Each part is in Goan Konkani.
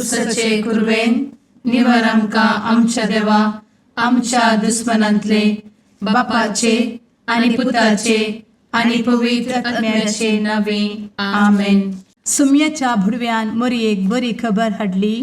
कुर्साचे कुरवेन निवर आमकां आमच्या देवा आमच्या दुस्मनांतले बापाचे आनी पुताचे आनी पवित्र आत्म्याचे नावे. आमेन. सुम्याच्या भुडव्यान मोरयेक बरी खबर हाडली.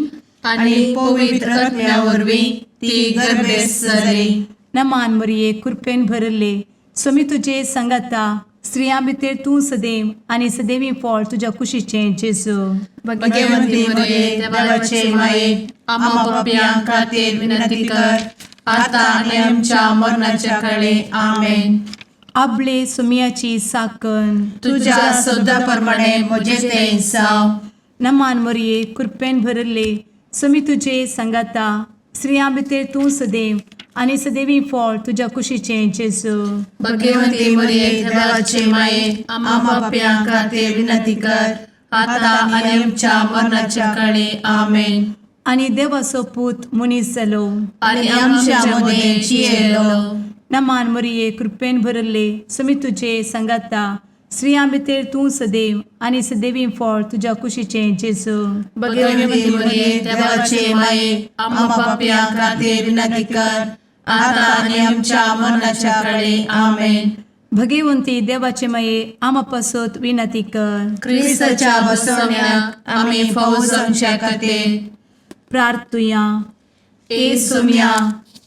आनी पवित्र आत्म्या वरवीं ती गर्भेस्त जाली. नमान मोरये, कृपेन भरले, स्वामी तुजे सांगाता, स्त्रियां भितर तूं सदैव आनी सदैवी फळ तुज्या कुशीचें जेजू. भगवंती मरिये, देवाचे माये, आम्हा पापयां खातीर विनंती कर, आता आनी आमच्या मरणाच्या काळी. आमेन. आबले सुम्याची साकन. तुझ्या शब्दा प्रमाणे म्हजे ते जावं. नमान मोरये, कृपेन भरले, स्वामी तुजे सांगाता, स्त्रियां भितर तूं सदैव आनी सदैवी फळ तुज्या कुशीचें जेजू. भगवंती मरिये, देवाचे माये, आम्हा पापयां खातीर विनंती कर, आता आनी आमच्या मरणाच्या काळी. आमेन. आनी देवाचो पूत मनीस जालो आनी आमच्या मदें जियेलो. नमान मोरये, कृपेन भरले, स्वामी तुजे सांगाता, स्त्रियां भितर तूं सदैव आनी सदैवी फळ तुज्या कुशीचें जेजू. भगवंती मरिये, देवाचे माये, आम्हा पापयां खातीर विनंती कर, आता आनी आमच्या मरणाच्या काळी. आमेन. भगवंती देवाचे माये, आमा पासत विनंती कर. क्रिस्ताच्या बसवण्याक आमी फावो जावच्या खातीर प्रार्थुया. ए सोम्या,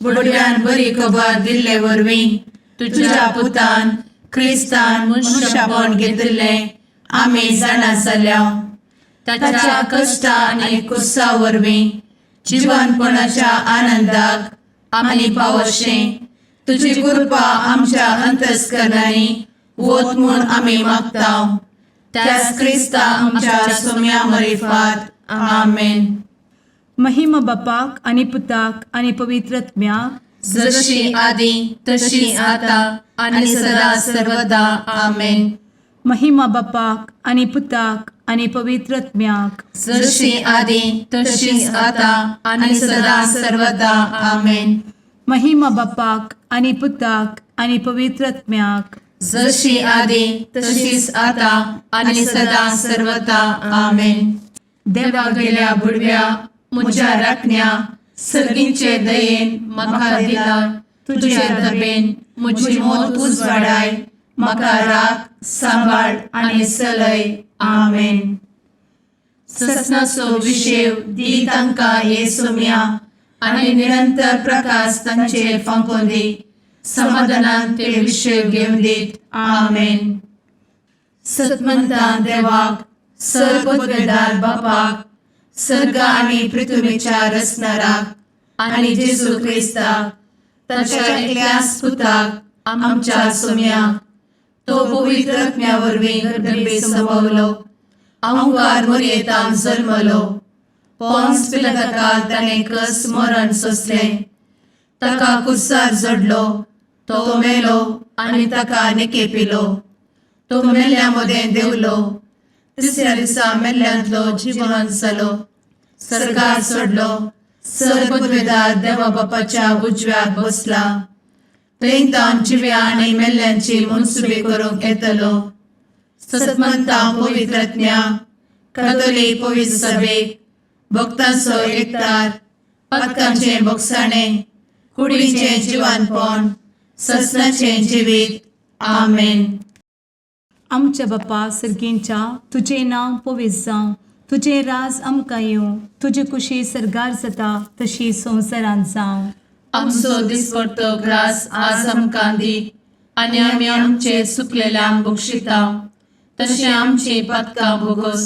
बुडव्यान बरी खबर दिल्ले वरवीं तुझ्या पुतान क्रिस्तान मनुष्यपण घेतिल्लें आमी जाणा जाल्या. ताच्या कश्टा आनी कुर्सा वरवीं जिवनपणाच्या आनंदाक आमी पावशें तुजी कृपा आमच्या अंतस्करणांनी वत म्हूण आमी मागता, त्याच क्रिस्ता आमच्या सोम्या मरिफात. आमेन. महिमा बापाक आनी पुताक आनी पवित्र आत्म्याक. जशी आदी तशी आता आणि सदा सर्वदा. आमेन. महिमा बापाक आनी पुताक आनी पवित्र आत्म्याक. जशी आदी तशीच आता आणि सदा सर्वदा. आमेन. महिमा बापाक आनी पुताक आनी पवित्र आत्म्याक. जशी आदी तशीच आता आणि सदा सर्वदा. आमेन. देवा गेल्या बुडव्या म्हज्या राखण्या, सर्गींचे दयेन म्हाका दिला तुझे दबेन म्हजी मोत उजवाडाय, म्हाका राख, सांबाळ आनी चलय. आमेन. ससनाचो विशेव दी तांकां हे सोम्या आनी निरंतर प्रकाश तांचेर फांकोवन दी, समाधानान ते विशेव घेवन दीत. आमेन. सतमंतान देवाक, सर्वपदवेदार बापाक, सर्ग आनी पृथ्वीच्या रचणाराक आनी जेजू क्रिस्ताक ताच्या एकल्याच पुताक आमच्या सोम्याक, तो पवित्र आत्म्या वरवीं गर्भे संभवलो, अंकार मोरयेतान जल्मलो, पोन्स पिलाताकाल ताणें कस मरण सोंसलें, ताका कुर्सार जडलो, तो मेलो आनी ताका निकेपिलो, तो मेल्ल्या मदें देंवलो, तिसऱ्या दिसा मेल्ल्यांतलो जिवन जालो, सर्गार चडलो, सर्वपदवेदार देवा बापाच्या उजव्याक बसला, थंय तावन जिव्या आनी मेल्ल्यांची मनसुबी करूंक येतलो. सतमंता पवित्रज्ञा कथोलीक पवित्र सभेक, भक्तांचो एकतार, पातकांचें भोगसाणें, कुडीचें जिवानपण, ससनाचें जिवीत. आमेन. आमच्या बापा सर्गींच्या, तुजें नांव पवित्र जावं, तुजें राज आमकां येवं, तुजी कुशी सर्गार जाता तशी संवसारांत जावं. आमचो दिसपडतो ग्रास आज आमकां दी आनी आमी आमचे चुकलेल्यांक बक्षिता तशें आमची पातकां भोगोस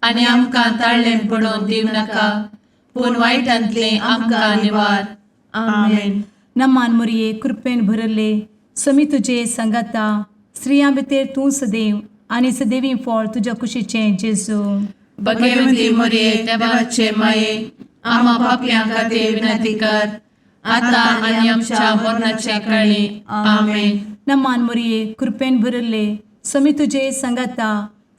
आनी आमकां ताळ्ळें पडोवन दिवं नाका, पूण वायटांतलें आमकां निवार. आमेन. नमान मोरये, कृपेन भरले, समी तुजे सांगाता, स्त्रियां भितर तूं सदैव आनी सदैवी फळ तुज्या कुशीचें जेजू. भगवती मोरये, देवाचे माये, आम्हा पापयां खातीर विनंती कर, आता आनी आमच्या मरणाच्या काळी. आमेन. नमान मोरये, कृपेन भरले, समी तुजे सांगाता,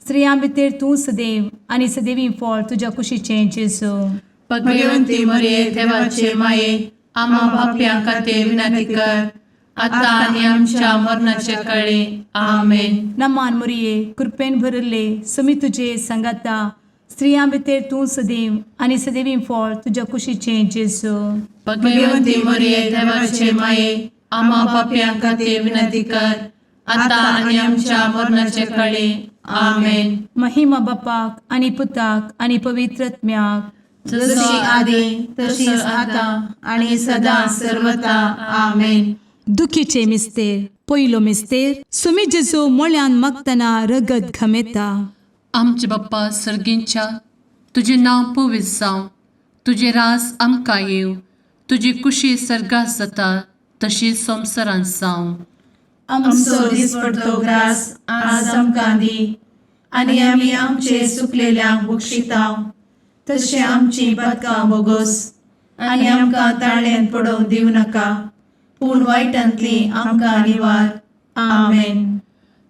स्त्रियां भितर तूं सदैव आनी सदैवी फळ तुज्या कुशीचें जेजू. भगवंती मोरये, देवाचे माये, आम्हा पापयां खातीर विनंती कर, आता आनी आमच्या मरणाच्या काळी. आमेन. नमान मोरये, कृपेन भरले, समी तुजे सांगाता, स्त्रियां भितर तूं सदैव आनी सदैवी फळ तुज्या कुशीचें जेजू. भगवती मरिये, देवाचे माये, आम्हा पापयां खातीर विनंती कर, आता आनी आमच्या मरणाचे कळी. आमेन. महिमा बापाक आनी पुताक आनी पवित्र आत्म्याक. जशी आदी तशीच आता आणि सदा सर्वता. आमेन. दुखीचे मिस्तेर. पयलो मिस्तेर, सुमी जेजू मोळ्यान मागतना रगत घमेता. आमचे बाप्पा सर्गींच्या, तुजें नांव पवित्र जावं, तुजें रास आमकां येवं, तुजी कुशी सर्गात जाता तशी संवसारांत जावं. आमचो दिसपडतो ग्रास आज आमकां दी आनी आमी आमचे सुकलेल्यांक बक्षितांव तशें आमची पदकां बोगोस आनी आमकां ताळ्यान पडोवंक दिवं नाका, पूण वायटांतली आमकां निवार. आमेन.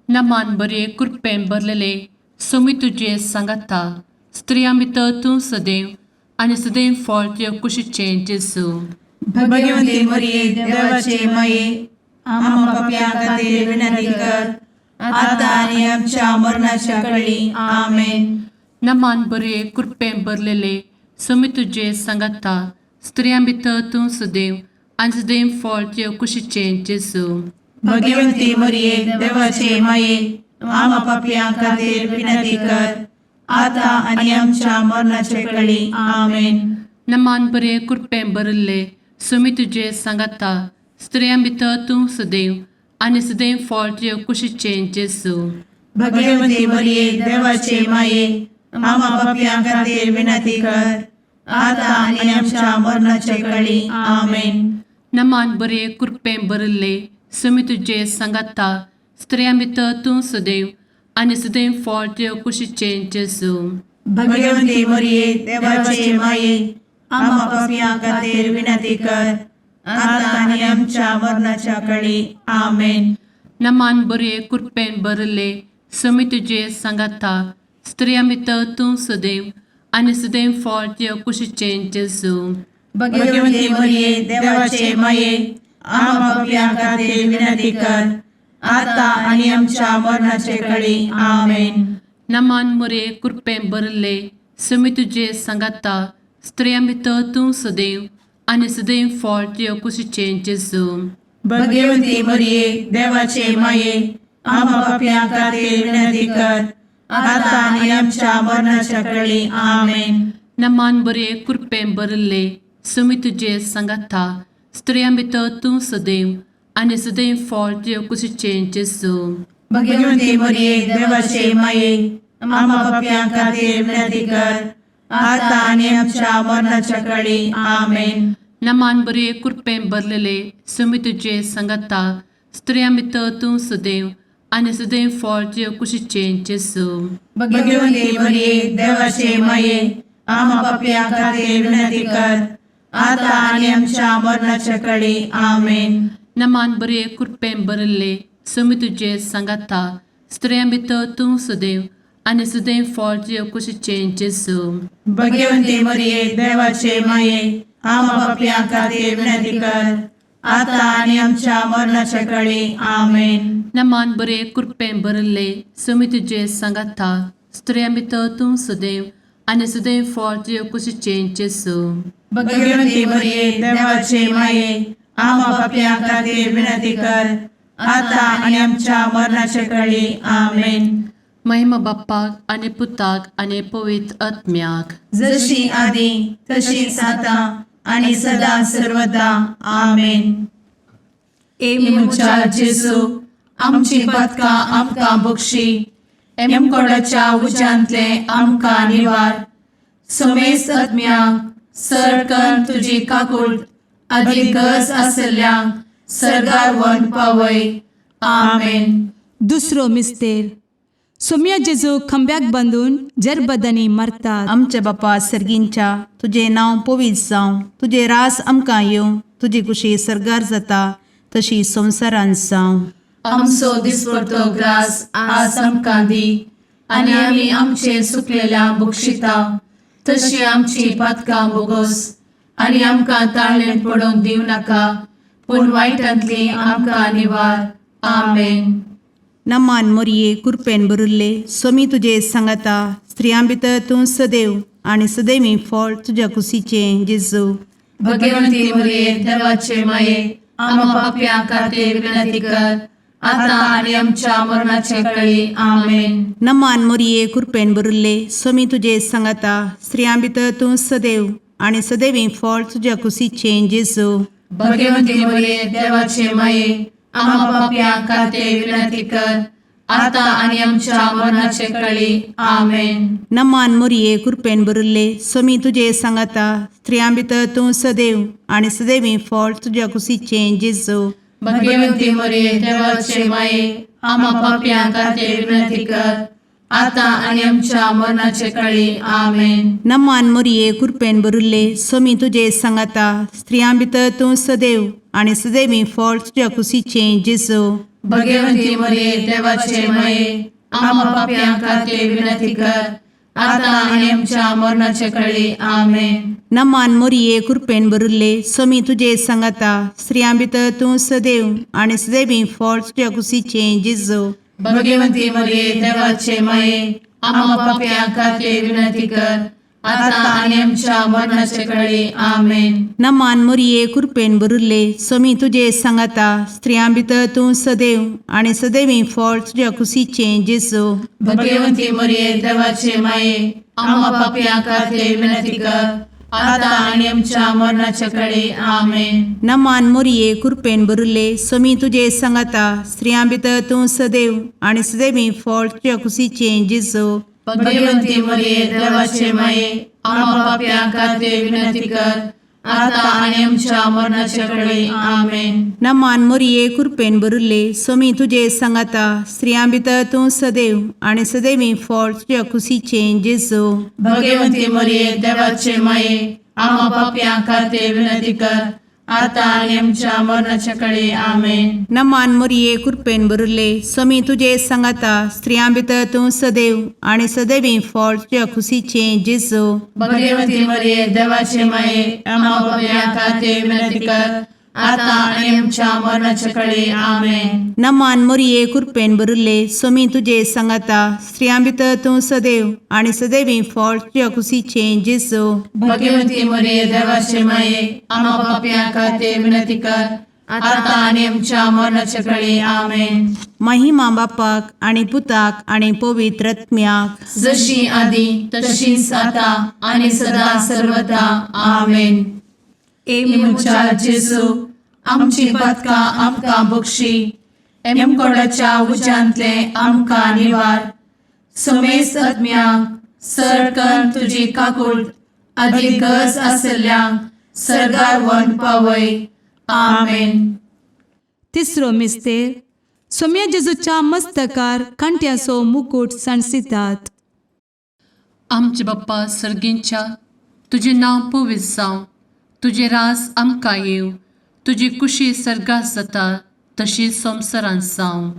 नमान बरे, कृपेन भरलेले, सोमी तुजे सांगाता, स्त्रियां भितर तूं सदैव आनी सदैव फळ तुजे कुशीचें जेजू. भगवंती मरिये, देवाचे माये, आम्हा पापयां खातीर विनंती कर, आता आनी आमच्या मरणाच्या कळी. आमेन. नमान बरे, कृपेन भरलेले, सोमी तुजे सांगाता, स्त्रियां भितर तूं सदैव आनी सदैव फळ तुजे कुशीचें जेजू. भगवंती मरिये, देवाचे माये, आम्हा पापयां खातीर विनंती कर, आता आनी आमच्या मरणाचे कळी. आमेन. नमान बरे, कृपेन भरिल्ले, सोमी तुजे सांगाता, स्त्रियां भितर तूं सदैव आनी सदैव फळ तुजे कुशीचें जेजू. भगवंती मरिये, देवाचे माये, आम्हा पापयां खातीर विनंती कर, आता आनी आमच्या मरणाचे कळी. आमेन. नमान बरे, कृपेन भरिल्ले, सोमी तुजे सांगाता, स्त्रियां भितर तूं सदैव आनी सदैव फळ तुजे कुशीचें जेजू. भगवंती मरिये, देवाचे माये, आम्हा पापयां खातीर विनंती कर, आता आनी आमच्या मरणाच्या कळी. आमेन. नमान बरे, कृपेन भरिल्ले, सोमी तुजे सांगाता, स्त्रियां भितर तूं सदैव आनी सदैव फळ तुजे कुशीचें जेजू. भगवंती मरिये, देवाचे माये, आम्हा पापयां खातीर विनंती कर, आता आनी आमच्या मरणाचे कळी. आमेन. नमान मोरे, कृपेन भरिल्ले, सोमी तुजे सांगाता, स्त्रियां भितर तूं सदैव आनी सदैव फळ तुजे कुशीचें जेजू. भगवंती मरिये, देवाचे माये, आम्हा पापयां खातीर विनंती कर, आता आनी आमच्या मरणाच्या कळी. आमेन. नमान बरे, कृपेन भरिल्ले, सोमी तुजे सांगाता, स्त्रियां भितर तूं सदैव आनी सदैव फळ तुजे कुशीचें जेजू. भगवंती मरिये, देवाचे माये, आम्हा पापयां खातीर विनंती कर, आता आनी आमच्या मरणाच्या कळी. आमेन. नमान बरे, कृपेन भरलेले, सोमी तुजे सांगाता, स्त्रियां भितर तूं सदैव आनी सदैव फळ तुजे कुशीचें जेजू. भगवंती मरिये, देवाचे माये, आम्हा पापयां खातीर विनंती कर, आता आनी आमच्या मरणाच्या कळी. आमेन. नमान बरे, कृपेन भरिल्ले, सोमी तुजे सांगाता, स्त्रियां भितर तूं सदैव आनी सदैव फळ तुजे कुशीचें जेजू. भगवंती मरिये, देवाचे माये, आम्हा पापयां खातीर विनंती कर, आता आनी आमच्या मरणाच्या कळी. आमेन. नमान बरे, कृपेन भरिल्ले, सोमी तुजे सांगाता, स्त्रियां भितर तूं सदैव आनी सदैव फळ तुजे कुशीचें जेजू. भगवंती मरिये, देवाचे माये, आम्हा पापयां खातीर विनंती कर, आता आनी आमच्या मरणाच्या कळी. आमेन. महिमा बाप्पाक आनी पुताक आनी पवित्र आत्म्याक. जशी आदी तशीच आता आणि सदा सर्वदा. आमेन. ए म्हज्या जेजू, आमची पदकां आमकां बक्षी, एमकोडाच्या उज्यांतले आमकां निवार, समेस्त आत्म्यांक सरकन तुजी काकूळ आदी गरज आसल्ल्यांक सर्गार वन पावय. आमेन. दुसरो मिस्तेर, सोम्या जेजू खांब्याक बांदून जरबदांनी मारतात. आमच्या बापा सर्गींच्या, तुजें नांव पवित्र जावं, तुजें रास आमकां येवं, तुजी कुशी सर्गार जाता तशी संवसारांत जावं. आमचो दिसपडतो ग्रास आज आमकां दी आनी आमी आमचे सुकलेल्या बक्षिता तशी आमची पातकां बोगोस आनी आमकां ताळ्ळें पडोवंक दिवं नाका, पूण वायटांतली आमकां निवार. आमेन. नमान मोरये, कुरपेन भरिल्ले, स्वामी तुजे सांगाता, स्त्रियां भितर तूं सदैव आनी सदैवी फळ तुज्या कुशीचें जेजू. भगवंती मरिये देवाचे माये, आम्हा पापयां खातीर विनंती कर, आता आनी आमच्या मरणाचे कळी. आमेन. नमान मोरये, कृपेन भरिल्ले, स्वामी तुजे सांगाता. स्त्रियां भितर तूं सदैव आनी सदैवी फळ तुज्या कुशीचें जेजू. भगवंती मरिये देवाचे माये, आम्हा पापयां खातीर विनंती कर, आता आनी आमच्या मरणाचे कळी. आमेन. नमान मोरये, कृपेन भरिल्ले, स्वामी तुजे सांगाता. स्त्रियां भितर तूं सदैव आनी सदैवी फळ तुज्या कुशीचें जेजू. भगवंती मरिये देवाचे माये, आम्हा पापयां खातीर विनंती कर, आता आनी आमच्या मरणाचे कळी. आमेन. नमान मोरये, कृपेन भरिल्ले, स्वामी तुजे सांगाता. स्त्रियां भितर तूं सदैव आनी सदैवी फळ तुज्या कुशीचें जेजू. भगवंती मरिये देवाचे माये, आम्हा पापयां खातीर विनंती कर, आता आनी आमच्या मरणाचे कळी. आमेन. नमान मोरये, कृपेन भरिल्ले, स्वामी तुजे सांगाता. स्त्रियां भितर तूं सदैव आनी सदैवी फळ तुज्या कुशीचें जेजू. भगवंती मरिये देवाचे माये, आम्हा पापयां खातीर विनंती कर, आता आनी आमच्या मरणाचे कळी. आमेन. नमान मोरये, कृपेन भरिल्ले, स्वामी तुजे सांगाता. स्त्रियां भितर तूं सदैव आनी सदैवी फळ तुज्या कुशीचें जेजू. भगवंती मरिये देवाचे माये, आम्हा पापयां खातीर विनंती कर, आता आनी आमच्या मरणाचे कळी. आमेन. नमान मोरये, कृपेन भरिल्ले, स्वामी तुजे सांगाता. स्त्रियां भितर तूं सदैव आनी सदैवी फळ तुज्या कुशीचें जेजू. भगवंती मरिये देवाचे माये, आम्हा पापयां खातीर विनंती कर, आता आनी आमच्या मरणाचे कळी. आमेन. नमान मोरये, कृपेन भरिल्ले, स्वामी तुजे सांगाता. स्त्रियां भितर तूं सदैव आनी सदैवी फळ तुज्या कुशीचें जेजू. भगवंती मरिये देवाचे माये, आम्हा पापयां खातीर विनंती कर, आता आनी आमच्या मरणाच्या कळी. आमेन. नमान मोरये, कृपेन भरिल्ले, स्वामी तुजे सांगाता. स्त्रियां भितर तूं सदैव आनी सदैवी फळ तुज्या कुशीचें जेजू. भगवंती मरिये देवाचे माये, आम्हा पापयां खातीर विनंती कर, आता आनी आमच्या मरणाच्या कळी. आमेन. नमान मोरये, कृपेन भरिल्ले, स्वामी तुजे सांगाता. स्त्रियां भितर तूं सदैव आनी सदैवी फळ तुज्या कुशीचें जेजू. भगवंती मरिये देवाचे माये, आम्हा पापयां खातीर विनंती कर, आता आनी आमच्या मरणाच्या कळी. आमेन. महिमा बापाक आनी पुताक आनी पवित्र आत्म्याक, जशी आदी तशीच आता आनी सदा सर्वदा. आमेन. ए म्हज्या जेजू, आमची पातकां आमकां बक्षी, एमकोडाच्या उज्यांतले आमकां निवार, समेस्त आत्म्यांक सरकन तुजी काकूट आदी गरज आसल्ल्यांक सर्गार व्हरून पावय. आमेन. तिसरो मिस्तेर, सोम्या जेजूच्या मस्तकार कांट्याचो मुकूट सांडसितात. आमचे बाप्पा सर्गींच्या, तुजें नांव पवित्र जावं, तुजें राज आमकां येवं, तुजी कुशी सर्गात जाता तशी संवसारांत जावं.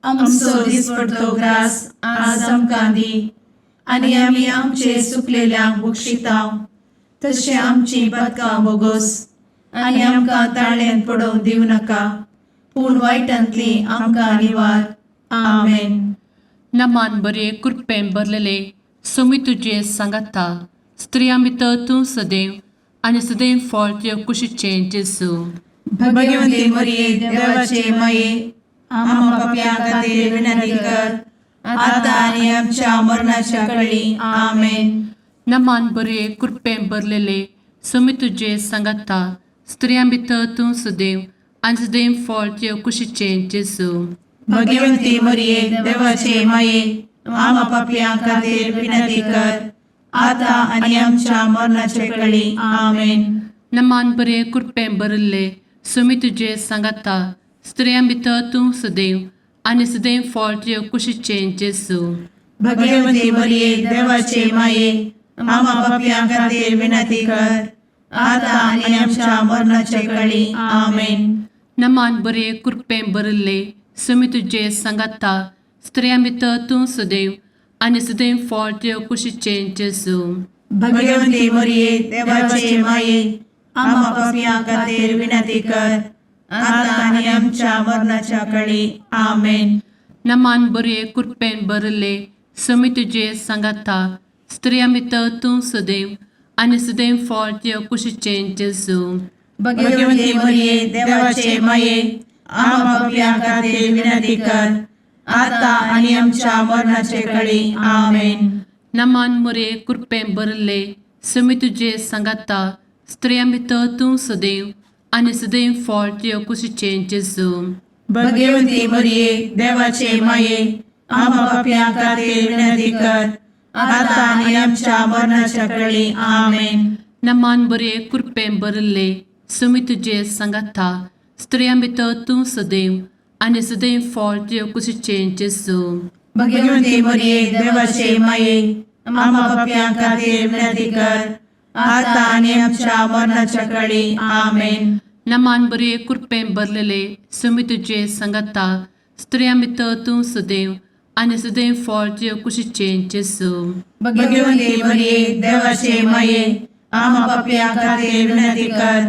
आमचो दिसपडतो ग्रास आज आमकां दी, आनी आमी आमचे सुकलेल्यांक बक्षितांव, तशें आमची पातकां बोगोस, आनी आमकां ताळ्यांत पडोवंक दिवं नाका, पूण वायटांतली आमकां निवार. आमेन. नमान बरे, कृपेन भरलेले, स्वामी तुजे सांगाता. स्त्रियां भितर तूं सदैव आनी सदैव फळ तुज्या कुशीचें जेजू. भगवंती मरिये देवाचे माये, आम्हा पापयां खातीर विनंती कर, आता आनी आमच्या मरणाच्या कळी. आमेन. नमान बरे, कृपेन भरलेले, स्वामी तुजे सांगाता. स्त्रियां भितर तूं सदैव आनी सदैव फळ तुज्या कुशीचें जेजू. भगवंती मरिये देवाचे माये, आम्हा पापयां खातीर विनंती कर, आता आनी आमच्या मरणाच्या कळी. आमेन. नमान बरे, कृपेन भरिल्ले, स्वामी तुजे सांगाता. स्त्रियां भितर तूं सदैव आनी सदैव फळ तुज्या कुशीचें जेजू. भगवंती मरिये देवाचे माये, आम्हा पापयां खातीर विनंती कर, आता आनी आमच्या मरणाच्या कळी. आमेन. नमान बरे, कृपेन भरिल्ले, स्वामी तुजे सांगाता. स्त्रियां भितर तूं सदैव आनी सदैव फळ तुज्या कुशीचें जेजू. भगवंती मरिये देवाचे माये, आम्हा पापयां खातीर विनंती कर, आता आनी आमच्या मरणाच्या कळी. आमेन. नमान बरे, कृपेन भरिल्ले, समी तुजे सांगाता स्त्रियां भितर तूं सदैव आनी सदैव फळ तुज्या कुशीचें जेजू. भगवती मरिये, देवाचे माये, आम्हा पापयां खातीर विनंती कर, आता आनी आमच्या मरणाचे कळी. आमेन. नमान मुरे कृपें भरले समी तुजे सांगाता स्त्रियां भितर तूं सदैव आनी सदैव फळ तुज्या कुशीचें जेजू. भगवती मरिये, देवाचे माये, आम्हा पापयां खातीर विनंती कर, आता आनी आमच्या मरणाच्या कळी. आमेन. नमान बरे कृपें भरले समी तुजे सांगाता स्त्रियां भितर तूं सदैव आनी सदैव फळ तुज्या कुशीचें जेजू. भगवती मरिये, देवाचे माये, आम्हा पापयां खातीर विनंती कर, आता आनी आमच्या मरणाच्या कळी. आमेन. नमान बरे कृपें भरलेले समी तुजे सांगाता स्त्रियां भितर तूं सदैव आनी सदैव फळ तुज्या कुशीचें जेजू. भगवती मरिये, देवाचे माये, आम्हा पापयां खातीर विनंती कर,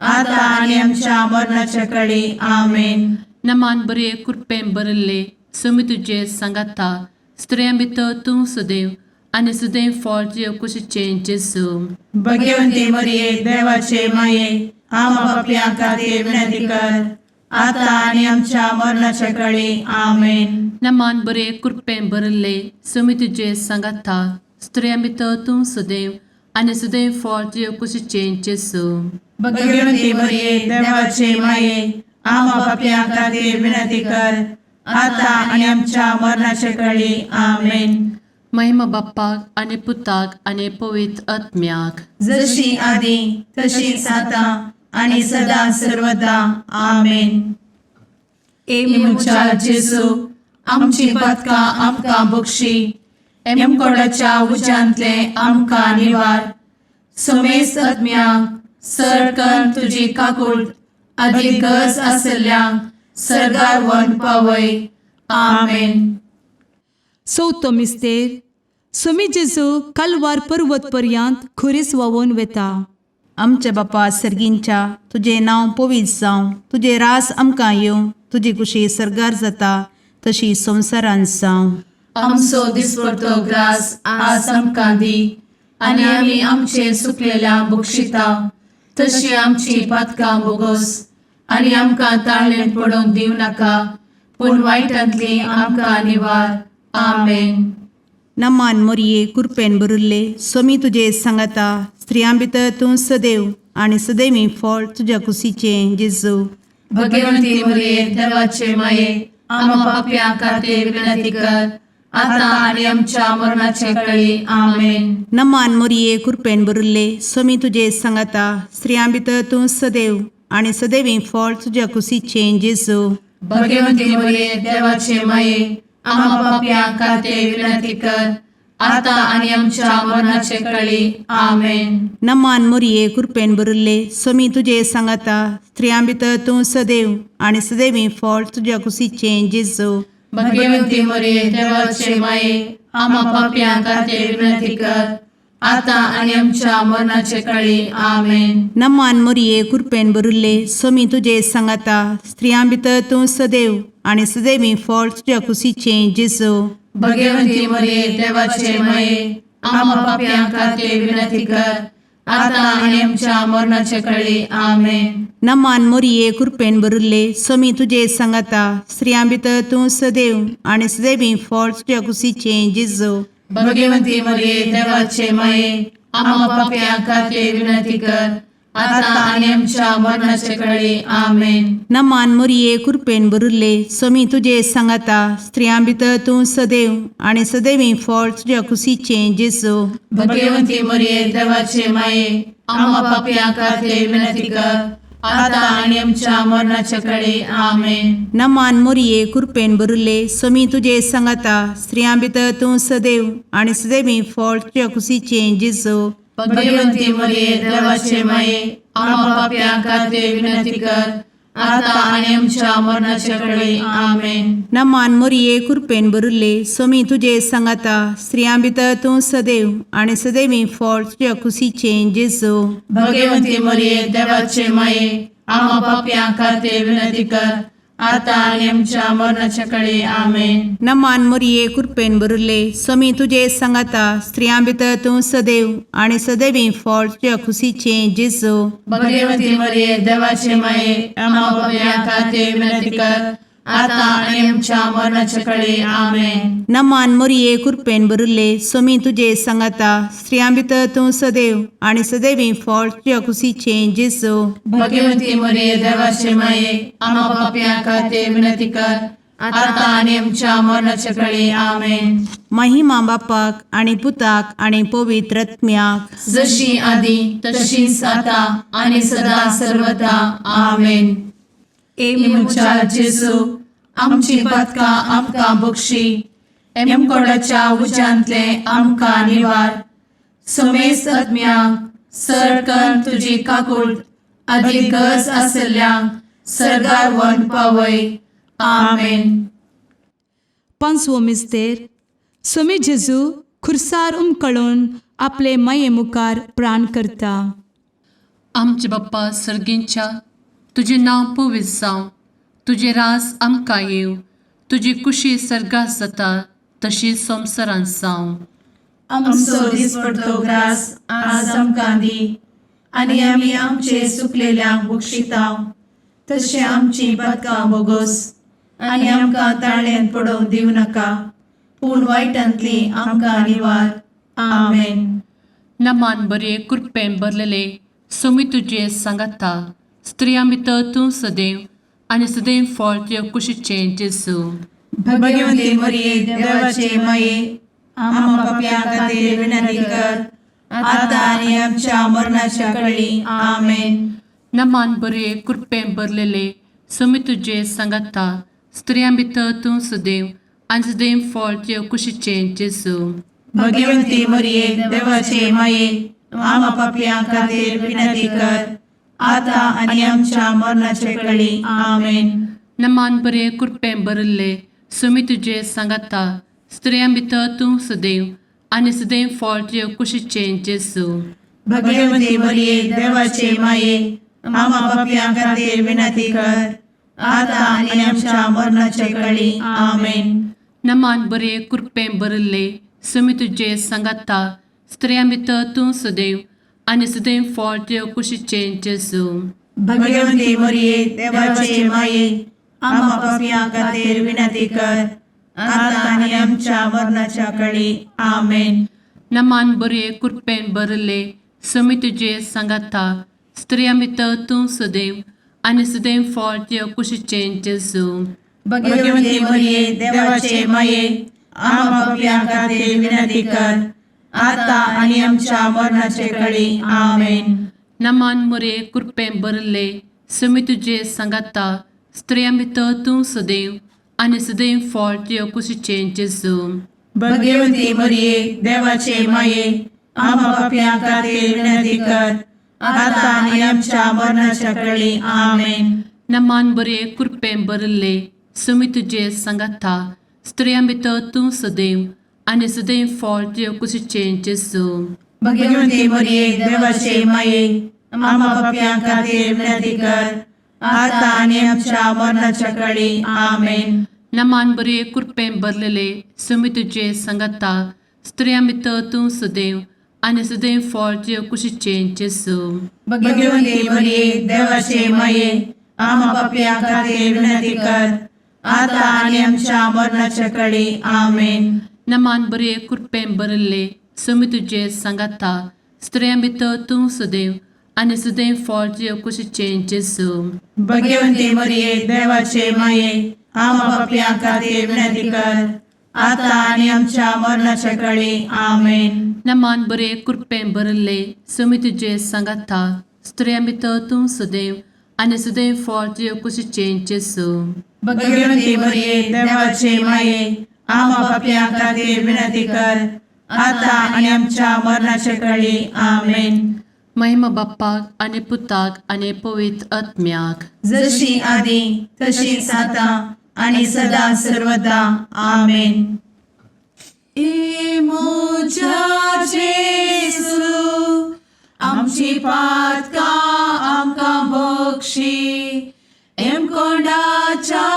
आता आनी आमच्या मरणाच्या कळी. आमेन. नमान बरे कृपें भरले समी तुजे सांगाता स्त्रियां भितर तूं सदैव आनी सदैव फळ तुज्या कुशीचें जेजू. भगवती मरिये, देवाचे माये, आम्हा पापयां खातीर विनंती कर, आता आनी आमच्या मरणाच्या कळी. आमेन. नमान बरे कृपें भरले समी तुजे सांगाता स्त्रियां भितर तूं सदैव आनी सदैव फळ तुज्या कुशीचें जेजू. भगवती मरिये, देवाचे माये, आम्हा पापयां खातीर विनंती कर, आता आनी आमच्या मरणाच्या कळी. आमेन. महिमा बाप्पाक आनी पुताक आनी पवित्र आत्म्याक. जशी आदी तशीच आता आणि सदा सर्वदा. आमेन. ए म्हज्या जेजू, आमची पातकां आमकां बक्षी, एमकोडाच्या उज्यांतले आमकां निवार, समेस्त आत्म्यांक सरकन तुजी काकूळ आदी गरज आसल्ल्यांक सर्गार व्हरून पावय. आमेन. चवथो मिस्तेर. सोमी जेजू कालवार पर्वत पर्यंत खुरीस व्हांवून वेता. आमच्या बापा सर्गींच्या, तुजें नांव पवित्र जावं, तुजें रास आमकां येवं, तुजी कुशी सर्गार जाता तशी संवसारांत जावं. आमचो दिसपडतो ग्रास आज आमकां दी, आनी आमी आमचे सुकलेल्या बक्षिता तशी आमची पातकां बोगोस, आनी आमकां ताळणेंत पडोवंक दिवं नाका, पूण वायटांतली आमकां निवार. आमेन. नमान मोरये, कुरपेन भरिल्ले, सोमी तुजे सांगाता, स्त्रियां भितर तूं सदैव आनी सदैवी फळ तुज्या कुशीचें जेजू. भगवंती मरिये, देवाचे माये, आम्हा पापयां खातीर विनंती कर, आता आनी आमच्या मरणाचे कळी. आमेन. नमान मोरये, कुरपेन भरिल्ले, सोमी तुजे सांगाता, स्त्रियां भितर तूं सदैव आनी सदैवी फळ तुज्या कुशीचें जेजू. भगवंती मरिये, देवाचे माये, आम्हा पापयां खातीर विनंती कर, आता आनी आमच्या मरणाचे कळी. आमेन. नमान मोरये, कुरपेन भरिल्ले, सोमी तुजे सांगाता, स्त्रियां भितर तूं सदैव आनी सदैवी फळ तुज्या कुशीचें जेजू. भगवंती मरिये, देवाचे माये, आम्हा पापयां खातीर विनंती कर, आता आनी आमच्या मरणाचे कळी. आमेन. नमान मोरये, कुरपेन भरिल्ले, सोमी तुजे सांगाता, स्त्रियां भितर तूं सदैव आनी सदैवी फळ तुज्या कुशीचें जेजू. भगवंती मरिये, देवाचे माये, आम्हा पापयां खातीर विनंती कर, आता आनी आमच्या मरणाचे कळी. आमेन. नमान मोरये, कुरपेन भरिल्ले, सोमी तुजे सांगाता, स्त्रियां भितर तूं सदैव आनी सदैवी फळ तुज्या कुशीचें जेजू. भगवंती मरिये, देवाचे माये, आम्हा पापयां खातीर विनंती कर, आता आनी आमच्या मरणाचे कळी. आमेन. नमान मोरये, कुरपेन भरिल्ले, सोमी तुजे सांगाता, स्त्रियां भितर तूं सदैव आनी सदैवी फळ तुज्या कुशीचें जेजू. भगवंती मरिये, देवाचे माये, आम्हा पापयां खातीर विनंती कर, आता आनी आमच्या मरणाचे कळी. आमेन. नमान मोरये, कुरपेन भरिल्ले, सोमी तुजे सांगाता, स्त्रियां भितर तूं सदैव आनी सदैवी फळ तुज्या कुशीचें जेजू. भगवंती मरिये, देवाचे माये, आम्हा पापयां खातीर विनंती कर, आता आनी आमच्या मरणाचे कळी. आमेन. नमान मोरये, कुरपेन भरिल्ले, सोमी तुजे सांगाता, स्त्रियां भितर तूं सदैव आनी सदैवी फळ तुज्या कुशीचें जेजू. भगवंती मरिये, देवाचे माये, आम्हा पापयां खातीर विनंती कर, आतां आनी आमच्या मरणाच्या कडे आमेन. नमान मोरये कृपेन भरिल्ले, स्वामी तुजे सांगाता, स्त्रियां भितर तूं सदैव आनी सदैवी फळ तुज्या खुशीचें जेजू. भगवती मरिये, देवाचे माये, आम्हा पापयां खातीर विनंती कर, आतां आनी आमच्या मरणाच्या कडे आमेन. नमान मोरये कृपेन भरिल्ले, स्वामी तुजे सांगाता, स्त्रियां भितर तूं सदैव आनी सदैवी फळ तुज्या खुशीचें जेजू. भगवती मरिये, देवाचे माये, आम्हा पापयां खातीर विनंती कर, आतां आनी आमच्या मरणाच्या कडे आमेन. महिमा बापाक आनी पुताक आनी पवित्र आत्म्याक. जशी आदी तशीच आता आणि सदा सर्वदा आमेन. ए म्हज्या जेजू, आमची पातकां आमकां बक्षी, एमकोडाच्या उज्यांतले आमकां निवार, समेस्त आत्म्यांक सरकन तुजी काकूळ आदी गरज आसल्ल्यांक सरगार वन पावय. आमेन. पांचवो मिस्तेर. स्वामी जेजू खुर्सार उमकळून आपले माये मुखार प्राण करता. आमचे बाप्पा सर्गींच्या, तुजें नांव पवित्र जावं, तुजें रास आमकां येवं, तुजी कुशी सर्गात जाता तशी संवसारांत जावं. आमचो दिसपडतो ग्रास आज आमकां दी, आनी आमी आमचे सुकलेल्यांक बक्षितांव, तशें आमची पातकां बोगोस, आनी आमकां ताळ्यान पडोवंक दिवं नाका, पूण वायटांतली आमकां निवार. आमेन. नमान बरे कृपेन भरलेले, स्वामी तुजे सांगाता, स्त्रियां भितर तूं सदैव आनी सदैव फळ तुज्या कुशीचें जेजू. भगवती मरिये, देवाचे माये, आम्हा पापयां खातीर विनंती कर, आतां आनी आमच्या मरणाच्या कळी. आमेन. नमान बरे कृपेन भरलेले, स्वामी तुजे सांगाता, स्त्रियां भितर तूं सदैव आनी सदैव फळ तुज्या कुशीचें जेजू. भगवती मरिये, देवाचे माये, आम्हा पापयां खातीर विनंती कर, आतां आनी आमच्या मरणाचे कळी. आमेन. नमान बरे कृपेन भरिल्ले, स्वामी तुजे सांगाता, स्त्रियां भितर तूं सदैव आनी सदैव फळ तुज्या कुशीचें जेजू. भगवती मरिये, देवाचे माये, आम्हा पापयां खातीर विनंती कर, आतां आनी आमच्या मरणाचे कळी. आमेन. नमान बरे कृपेन भरिल्ले, स्वामी तुजे सांगाता, स्त्रियां भितर तूं सदैव आनी सदैव फळ तुज्या कुशीचें जेजू. भगवती मरिये, देवाचे माये, आम्हा पापयां खातीर विनंती कर, आतां आनी आमच्या मरणाच्या कळी. आमेन. नमान बरे कृपेन भरिल्ले, स्वामी तुजे सांगाता, स्त्रियां भितर तूं सदैव आनी सदैव फळ तुज्या कुशीचें जेजू. भगवती मरिये, देवाचे माये, आम्हा पापयां खातीर विनंती कर, आतां आनी आमच्या मरणाचे कळी. आमेन. नमान मोरे कृपेन भरिल्ले, स्वामी तुजे सांगाता, स्त्रियां भितर तूं सदैव आनी सदैव फळ तुज्या कुशीचें जेजू. भगवती मरिये, देवाचे माये, आम्हा पापयां खातीर विनंती कर, आतां आनी आमच्या मरणाच्या कळी. आमेन. नमान बरे कृपेन भरिल्ले, स्वामी तुजे सांगाता, स्त्रियां भितर तूं सदैव आनी सदैव फळ तुज्या कुशीचें जेजू. भगवती मरिये, देवाचे माये, आम्हा पापयां खातीर विनंती कर, आतां आनी आमच्या मरणाच्या कळी. आमेन. नमान बरे कृपेन भरलेले, स्वामी तुजे सांगाता, स्त्रियां भितर तूं सदैव आनी सदैव फळ तुज्या कुशीचें जेजू. भगवती मरिये, देवाचे माये, आम्हा पापयां खातीर विनंती कर, आतां आनी आमच्या मरणाच्या कळी. आमेन. नमान बरे कृपेन भरिल्ले, स्वामी तुजे सांगाता, स्त्रियां भितर तूं सदैव आनी सदैव फळ तुज्या कुशीचें जेजू. भगवती मरिये, देवाचे माये, आम्हा पापयां खातीर विनंती कर, आतां आनी आमच्या मरणाच्या कळी. आमेन. नमान बरे कृपेन भरिल्ले, स्वामी तुजे सांगाता, स्त्रियां भितर तूं सदैव आनी सदैव फळ तुज्या कुशीचें जेजू. भगवती मरिये, देवाचे माये, आम्हा पापयां खातीर विनंती कर, आतां आनी आमच्या मरणाच्या कळी. आमेन. महिमा बाप्पाक आनी पुताक आनी पवित्र आत्म्याक. जशी आदी तशीच आता आणि सदा सर्वदा. आमेन. ए म्हज्या जेजू, आमची पातकां आमकां बक्षी, एमकोंडाच्या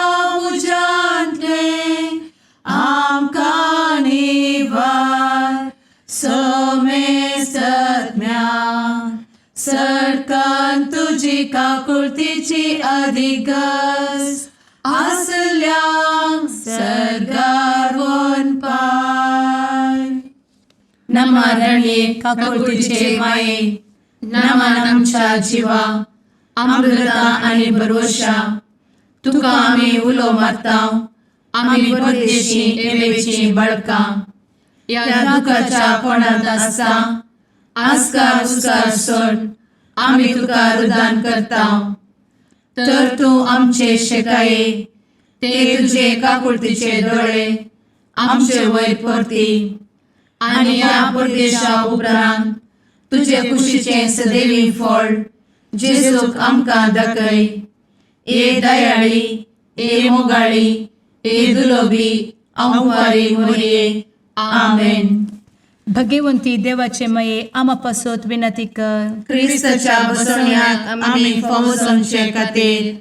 तुजी काकुळतीची अधिगस आसल्यांक सर्गार पाय. नमा रणये काकुळतीचे माये, नमन आमच्या जिवा, अमृता आनी भरवशा, तुका आमी उलो मारता, आमी परदेशी एवेची बळकां ह्या दुखाच्या कोणांत आसता आस्कार उस्कार सोड आमी तुका रुदान करता, तर तूं आमचे शेकाये ते तुजे काकुळतीचे दोळे आमचे वयर परती आनी ह्या परदेशा उपरांत तुजे कुशीचें सदैवी फळ जेजूक आमकां दाखय. ए दयाळी, ए मोगाळी, ए दुलोबी अंवारी मोरये, आमेन. भगवंती देवाचे मये आमा पासत विनंती कर. क्रिस्ताच्या बसवण्याक आमी फावो जावचे खातीर.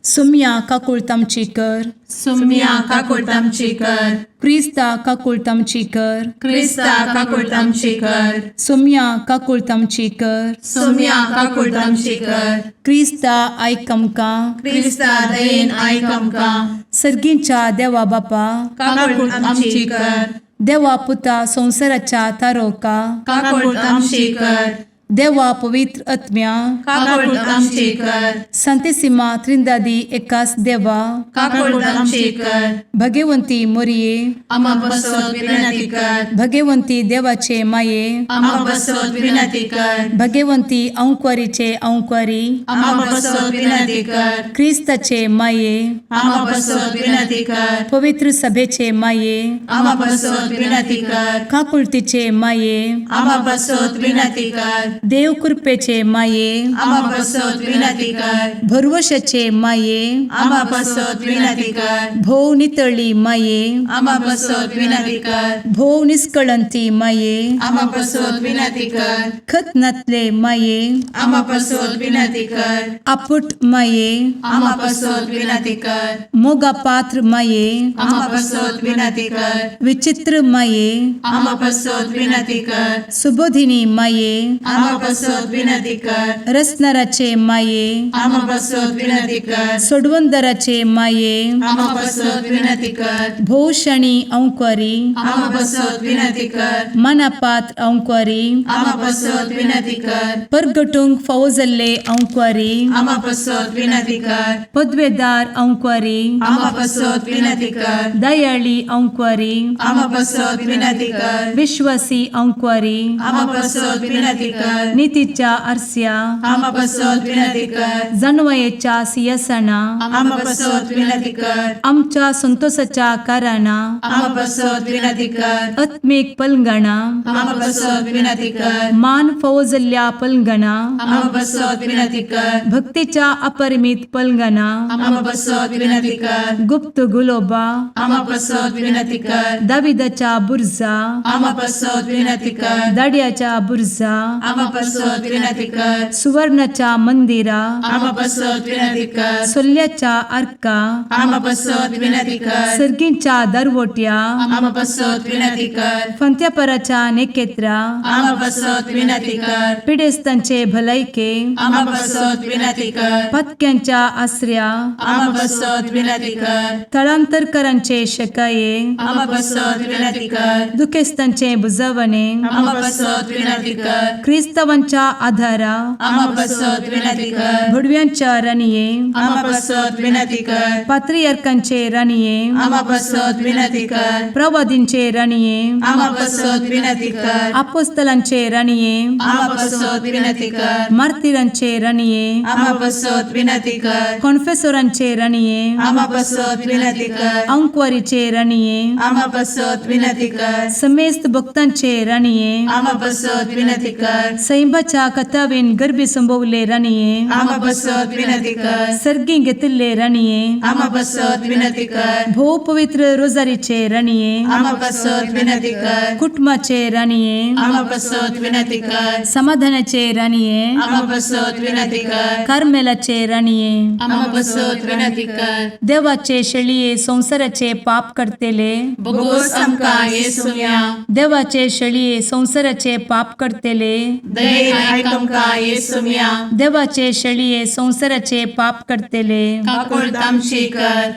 सुम्या काकुळत आमची कर. सुम्या काकुळट आमची कर. क्रिस्ता काकुळत आमची कर. क्रिस्ता काकुळट आमची कर. सुम्या काकुळत आमची कर. सुम्या काकुळट आमची कर. क्रिस्ता आयक आमकां. क्रिस्ता दयेन आयक आमकां. सर्गींच्या देवा बापा, काकुळट आमची कर. देवा पुता संवसाराच्या तारोका, काकुळट आमची कर. देवा पवित्र आत्म्या, काकुळट आमची कर. संतेसिमा त्रिंदादी एकास देवा, काकुळट आमची कर. भगवंती मोरये, आमा बसत विनंती कर. भगवंती देवाचे माये, आमा बसत विनंती कर. भगवंती अंक्वारीचे अंक्वारी, आमा बसत विनंती कर. क्रिस्ताचे माये, आमा बसत विनंती कर. पवित्र सभेचे माये, आमा बसत विनंती कर. काकुळतीचे माये, आमा बसत विनंती कर. देव कृपेचे माये, आमा बसत विनंती कर. भरवशाचे माये, आमा बसत विनंती कर. भोव नितळी माये, आमा बसत विनंती कर. भोव निष्कळंती माये, आमा बसत विनंती कर. खत नातले माये, आमा बसत विनंती कर. आपुट माये, आमा बसत विनंती कर. मोगा पात्र माये, आमा बसत विनंती कर. विचित्र माये, आमा बसत विनंती कर. सुबोधिनी माये, आमा बसत विनंती कर. रसनाराचे माये, आमा बसत विनंती कर. सोडवंदराचे माये, आमा बसत विनंती कर. भोवशणी अंक्वारी, आमा बसत विनंती कर. मनापात्र अंक्वारी, आमा बसत विनंती कर. परगटूंक फावो जाल्ले अंक्वारी, आमा बसत विनंती कर. पदवेदार अंक्वारी, आमा बसत विनंती कर. दयाळी अंक्वारी, आमा बसत विनंती कर. विश्वासी अंक्वारी, आमा बसत विनंती कर. नितीच्या आरस्या, आमा बसत विनंती कर. जानवयेच्या सियासना, आमा बसत विनंती कर. आमच्या संतोषाच्या कारणां, आमा बसत विनंती कर. आत्मीक पलंगणा, आमा बसत विनंती कर. मान फावो जाल्ल्या पलंगणा, आमा बसत विनंती कर. भक्तीच्या अपरिमित पलंगणा, आमा बसत विनंती कर. गुप्त गुलोबा, आमा बसत विनंती कर. दाविदाच्या बुर्जा, आमा बसत विनंती कर. दाड्याच्या बुर्जा, आमा बसत विनंती कर. सुवर्णाच्या मंदिरा, आमा बसत विनंती कर. सोल्ल्याच्या आर्का, आमा बसत विनंती कर. सर्गींच्या दरवट्या, आमा बसत विनंती कर. फंत्यापराच्या नेकेत्रा, आमा बसत विनंती कर. पिडेस्तांचे भलायके, आमा बसत विनंती कर. पत्क्यांच्या आसऱ्या, आमा बसत विनंती कर. थळांतरकरांचे शकाये, आमा बसत विनंती कर. दुखेस्तांचे बुजवणे, आमा बसत विनंती कर. क्रिस्तावांच्या आधारा, आमा बसत विनंती कर. भुडव्यांच्या राणये, आमा बसत विनंती कर. पात्रियार्कांचे राणये, आमा बसत विनंती कर. प्रवादींचे राणये, आमा बसत विनंती कर. आपोस्तलांचे राणये, आमा बसत विनंती कर. मार्तिरांचे राणये, आमा बसत विनंती कर. कॉन्फेसोरांचे राणये, आमा बसत विनंती कर. अंक्वारीचे राणये, आमा बसत विनंती कर. समेस्त भक्तांचे राणये, आमा बसत विनंती कर. सैंबाच्या कथावेन गर्भी संभवले राणये, आमा बसत विनंती कर. सर्गी घेतिल्ले राणये, आमा बसत विनंती कर. भोव पवित्र रोजारीचे राणये, आमा बसत विनंती कर. कुटुंबाचे राणये, आमा बसत विनंती कर. समाधानाचे राणये, आमा बसत विनंती कर. कार्मेलाचे राणये, आमा बसत विनंती कर. देवाचे शेळये संवसाराचे पाप करतेले, बोगोस आमकां येसुया. देवाचे शेळये संवसाराचे पाप करतेले, दयेन आयक आमकां येसुम्या. देवाचे शेळये संवसाराचे पाप करतले, काकुळट आमची कर.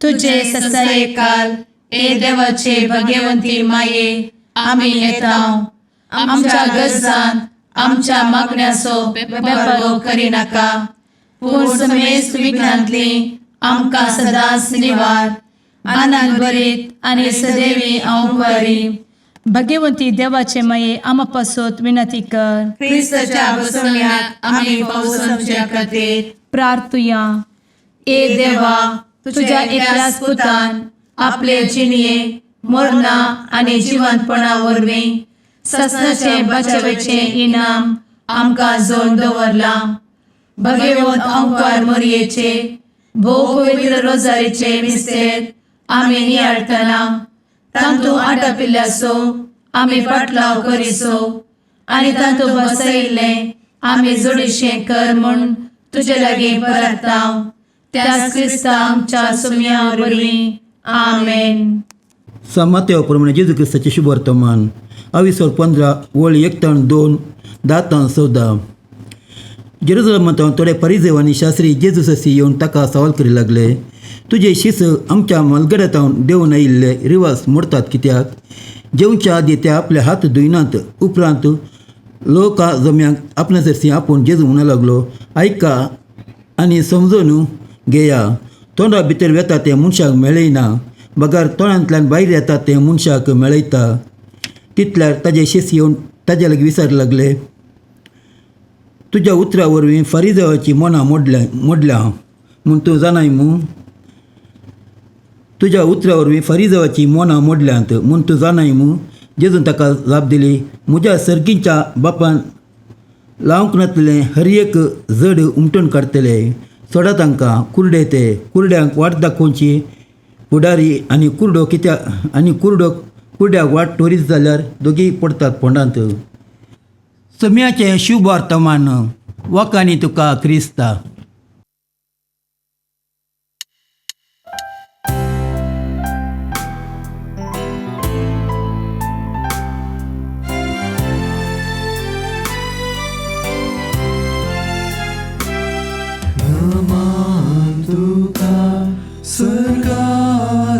तुझे तुझे ससाये ससायकाल ए देवाचे भगवंती माये, आमी येता आमच्या गरजान आमच्या मागण्याचो बेपर्वो करिनाका, पूण समेस्त विघ्नांतली आमकां सदांच निवार. आनंद भरीत आनी सदैवी अंवकारी भगवंती देवाचे माये, आमा पासत विनंती कर. क्रिस्ताच्या बसवण्याक आमी पावसाच्या खातीर प्रार्थुया. ए देवा, तुझ्या एकल्याच पुतान आपले जिणये मरणा आनी जिवंतपणा वरवीं ससनाचे बचावेचें इनाम आमकां जोड दवरलां. भगवंत अंकार मोरयेचे भोव पवित्र रोजारीचे मिस्तेर आमी नियाळटना तांतू आटापिल्ल्याचो आमी पाटलाव करिसो आनी तांतू बसयिल्लें आमी जोडीशें कर म्हूण तुजे लागीं परताव, त्याच क्रिस्ता आमच्या सुम्या वरवीं. आमेन. समात्या प्रमाणे जेजू क्रिस्ताचें शुभ वर्तमान, अविसर 15 वळ 1 ताण 2 10 ताण 14. जेरुजलमांत थोडे परिजेव आनी शास्त्री जेजू ससी येवन ताका सवाल करी लागले, तुजे शिस आमच्या मलगड्यातावन देंवन आयिल्ले रिवाज मोडतात कित्याक? जेवच्या आदी ते आपले हात धुयनात. उपरांत लोका जम्यांक आपल्या सरशी आपूण जेजू म्हणूंक लागलो, आयका आनी समजून घेया, तोंडा भितर वेता तें मनशाक मेळयना, बगर तोंडांतल्यान भायर येता तें मनशाक मेळयता. तितल्यार ताजे शिस येवन ताज्या लागीं विचार लागले, तुज्या उतरा वरवीं फारीदेवाची मनां मोडल्या मोडल्या म्हूण तूं जाणाय मू? तुज्या उतरा वरवीं फारीदेवाची मनां मोडल्यांत म्हूण तूं जाणाय मू? जेजून ताका जाप दिली, म्हज्या सर्गीच्या बापान लावंक नासलें हर एक जड उमटून काडटले. सोडा तांकां, कुरडे ते कुरड्यांक वाट दाखोवची फुडारी आनी कुरडो कित्याक आनी कुरडो कुरड्याक वाट तोरीत जाल्यार दोगीय पडटात फोंडांत. सम्याचें शुभ वर्तमान, वकांनी तुका क्रिस्ता. नमान तुका सर्गाराणी,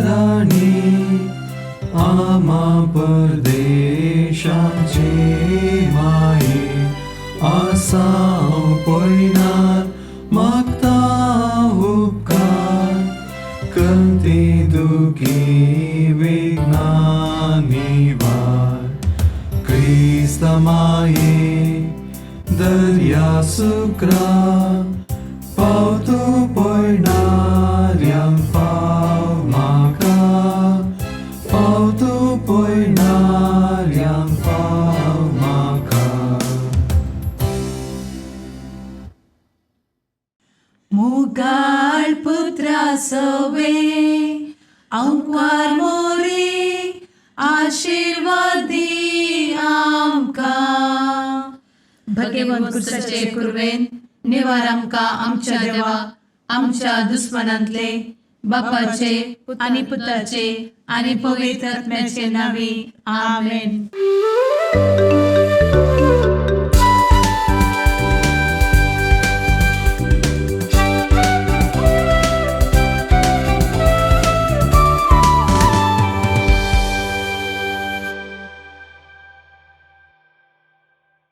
आमा परदेशाचे माये, आसाव पयणार मागता उपकार, कंती दुखी विघ्नां निवार. क्रिस्त माये दर्या सुक्रा, पावतो पयणाऱ्यांक पाव म्हाका, पावतो पयणाऱ्यांक पाव म्हाका. मुगाळ पुत्रा सवे अंकार मोरे, आशिर्वादी आमकां. भगवंत भगवंत कुरवेन निवार आमकां आमच्या देवा, आमच्या दुस्मनांतले, बापाचे आनी पुताचे आनी पवित्र आत्म्याचे नांवी. आमेन. आमेन.